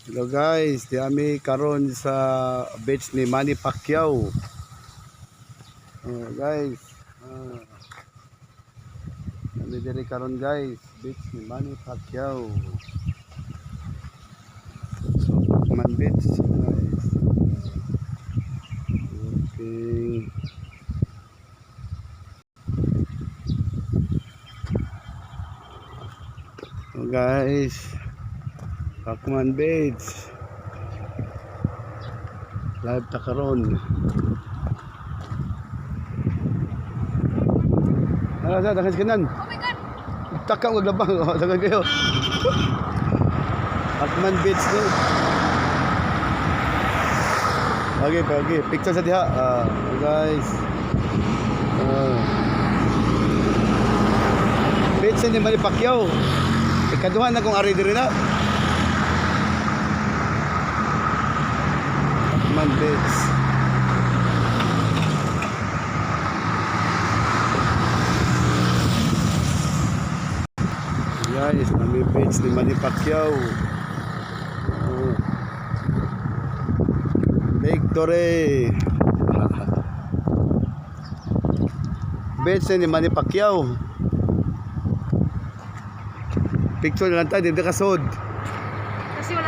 Hello guys, di ami karon sa beach ni Manny Pacquiao. Oh, guys, kami diri karon guys, beach ni Manny Pacquiao. So, Pacman Beach, guys. Okay. Oh, guys, Pacman Beach. Live ta karon. Ano sa dagan kanan? Oh my God! Taka og labang, oh, dagan kayo. Pacman Beach ni. Okay, okay. Picture sa diha. Ah, guys. Ah. Beach ni Manny Pacquiao. Ikaduha na kung ari diri na. Pacman Beach. Guys, nami beach ni Manny Pacquiao. Oh. Victory! Beach ni Manny Pacquiao. Picture na lang tayo, di kasod.